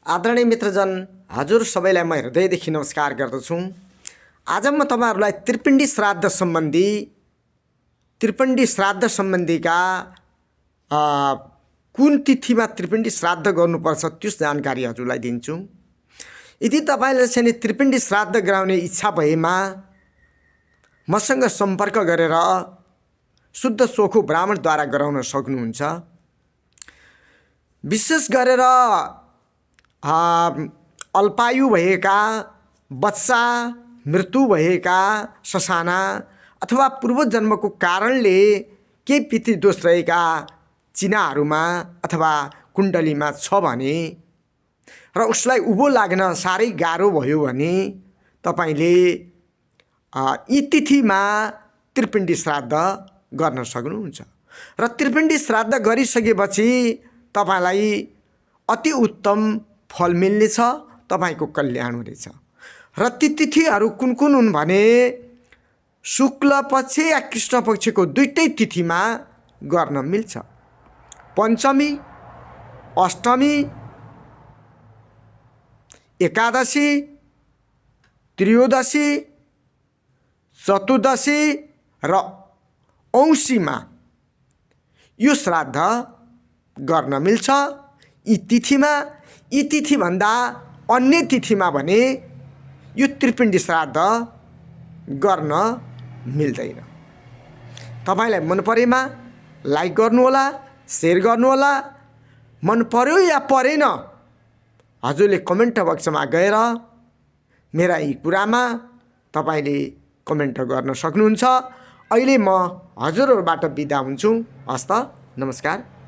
आदरणीय मित्रजन, हजुर सबैलाई म हृदयदेखि नमस्कार गर्दछु। आज म तपाईहरुलाई त्रिपिण्डी श्राद्ध सम्बन्धीका कुन तिथिमा त्रिपिण्डी श्राद्ध गर्नुपर्छ त्यो जानकारी हजुरलाई दिन्छु। यदि तपाईले चाहिँ त्रिपिण्डी श्राद्ध गराउने इच्छा भएमा मसँग सम्पर्क गरेर शुद्ध चोखो ब्राह्मणद्वारा गराउन सक्नुहुन्छ। विशेष गरेर अल्पायु भएका, बच्चा मृत्यु भएका, ससाना अथवा पूर्व जन्मको कारणले केही पितृदोष रहेका चिनाहरूमा अथवा कुण्डलीमा छ भने र उसलाई उभो लाग्न साह्रै गाह्रो भयो भने तपाईले यी तिथिमा त्रिपिण्डी श्राद्ध गर्न सक्नुहुन्छ। र त्रिपिण्डी श्राद्ध गरिसकेपछि तपाईलाई अति उत्तम फल मिल्नेछ, तपाईको कल्याण हुनेछ। र ती तिथिहरू कुन कुन हुन् भने शुक्ल पक्ष या कृष्ण पक्षको दुईटै तिथिमा गर्न मिल्छ। पञ्चमी, अष्टमी, एकादशी, त्रयोदशी, चतुर्दशी र औँसीमा यो श्राद्ध गर्न मिल्छ। यी तिथि भन्दा अन्य तिथिमा भने यो त्रिपिण्डी श्राद्ध गर्न मिल्दैन। तपाईलाई मन परेमा लाइक गर्नुहोला, शेयर गर्नुहोला। मन पर्यो या परेन हजुरले कमेन्ट बक्समा गएर मेरा यी कुरामा तपाईले कमेन्ट गर्न सक्नुहुन्छ। अहिले म हजुरहरुबाट बिदा हुन्छु। हस्त, नमस्कार।